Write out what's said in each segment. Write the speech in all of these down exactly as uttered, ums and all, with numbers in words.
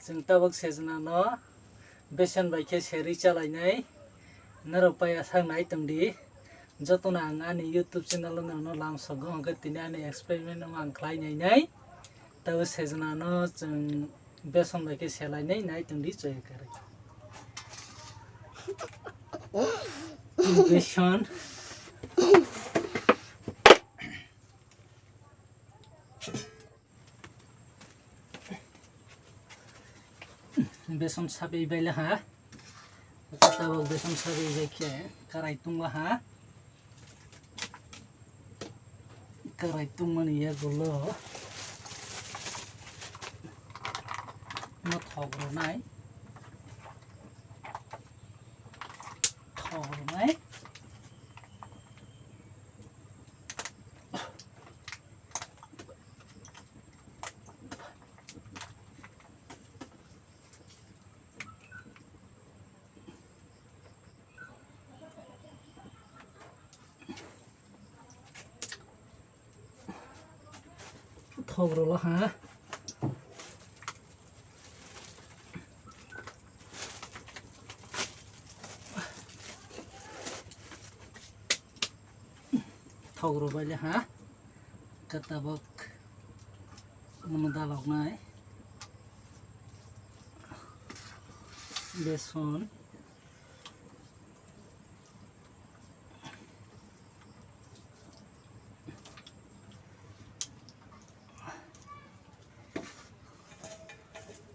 Chwng tabuk sejna no beson bai khe serwi chalainai. Norok paiya sak nai tongdi. Jotono ang ani YouTube channel o norokno lamsogo, hwnkhe tini ani experiment no ang khlai nainai. Tabuk sejna no chwng beson bai khe selainai, nai tongdi chaya kwrwi. Beson. Beson sabi baila ha. Tabuk beson sabi bai khe karai tungla ha. Karai tungmani yagulo no thok rwnai. Thok rwnai. Thok rwla ha. Thok rwbaile ha. Khe tabuk omo daloknai. Beson.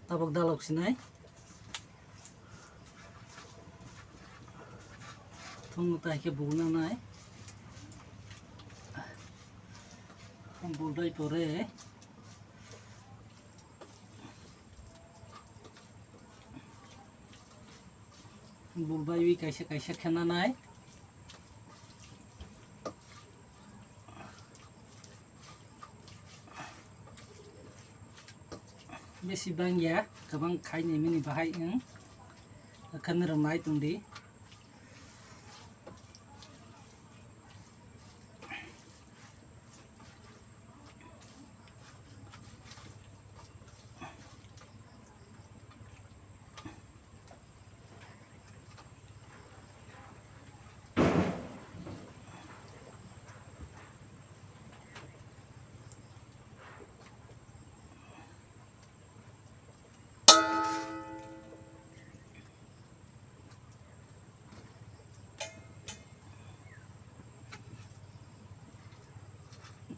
Tabuk dalok sinai. Thung tai khe bulna nai. Buldai pore. Bulbaiwi kaisa kaisa khe nanai. Besi bangya, kwbang khaini mini bahai wng. Khe norok nai tongdi.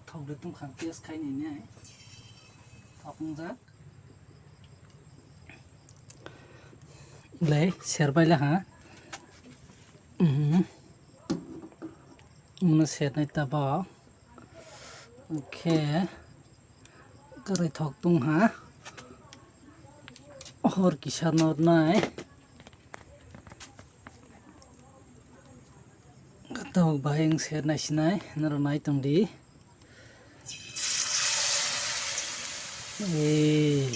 Thok de tongkha, test khai nini ai. Thok wngjak. Lei, serbai le ha. Mhm. Mano sernai tabok. Oke. Kwrwi thok tong ha. Hor kisa nornai. Tabok bahai wng sernai sinai, norok nai tongdi. Ee.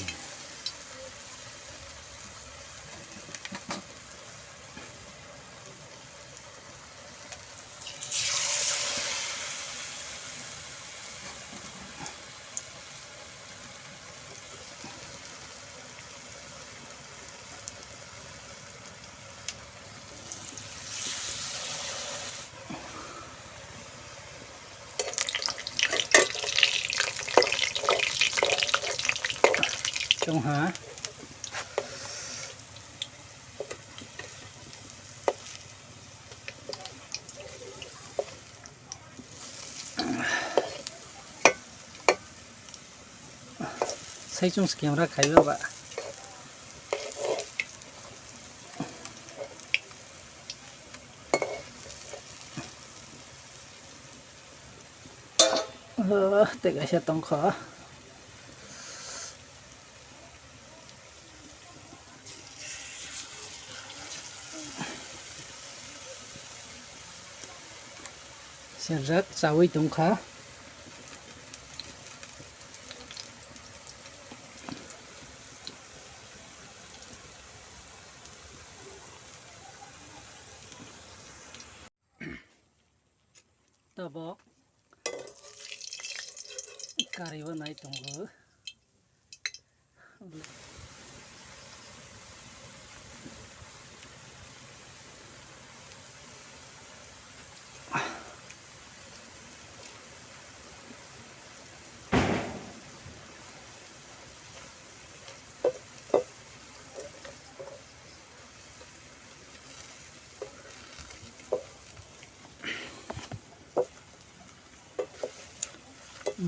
Chong ha. Sai chwng se camera khaiba ba. Oh, tei kaisa tongkha. Serjak chawi tongkha. Tabok karibo nai tongo.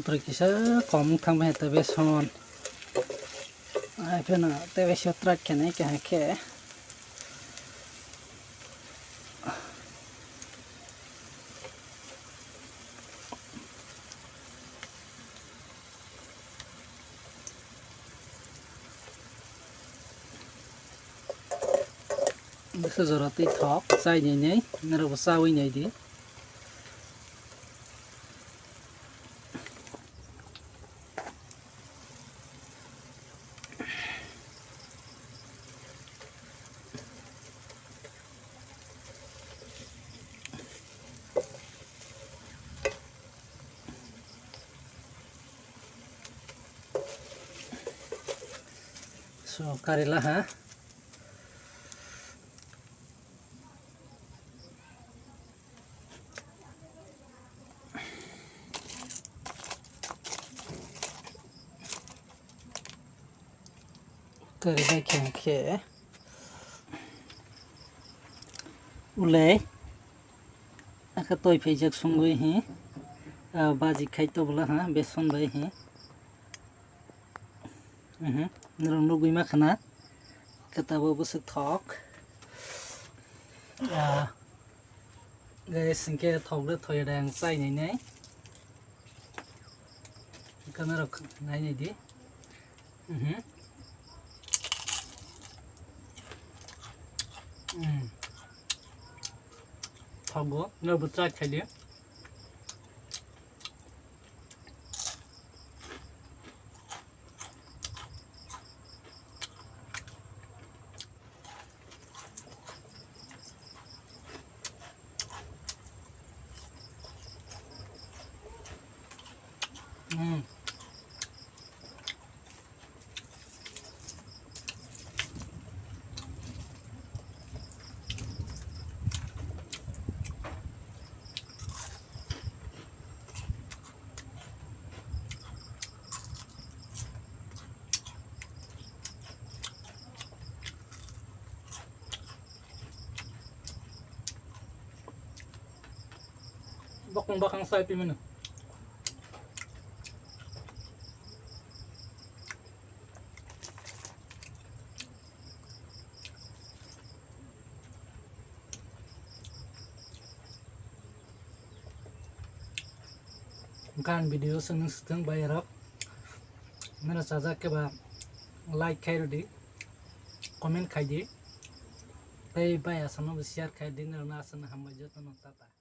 Twi kisa kom wng thang bai tei beson. Ai pheno tei bai se try khe nai keha khe. Bwswk jora twi thok chai nai nai, norokbo chaui nai di. So, karila ha. Kwrwi bai khe hwnkhe ulei akhe toi phaijak songwi hi, ah, baji khai tobla ha beson bai hi. Mhm, norok nugwi ma khana kwtabo bwswk thok. Ah, guys, hinkhe thok de thoi de ang chai nai nai. Camera nai nai di. Mhm. Mm. Thogo, no bo try khai di. Mm. Bokong bakang sai pi mano. Gan video sung sung bai rok. Nana sajak ke ba like khai rodi, comment khai di. Tei bai asano share khai di, nana asano hambai joto no tata.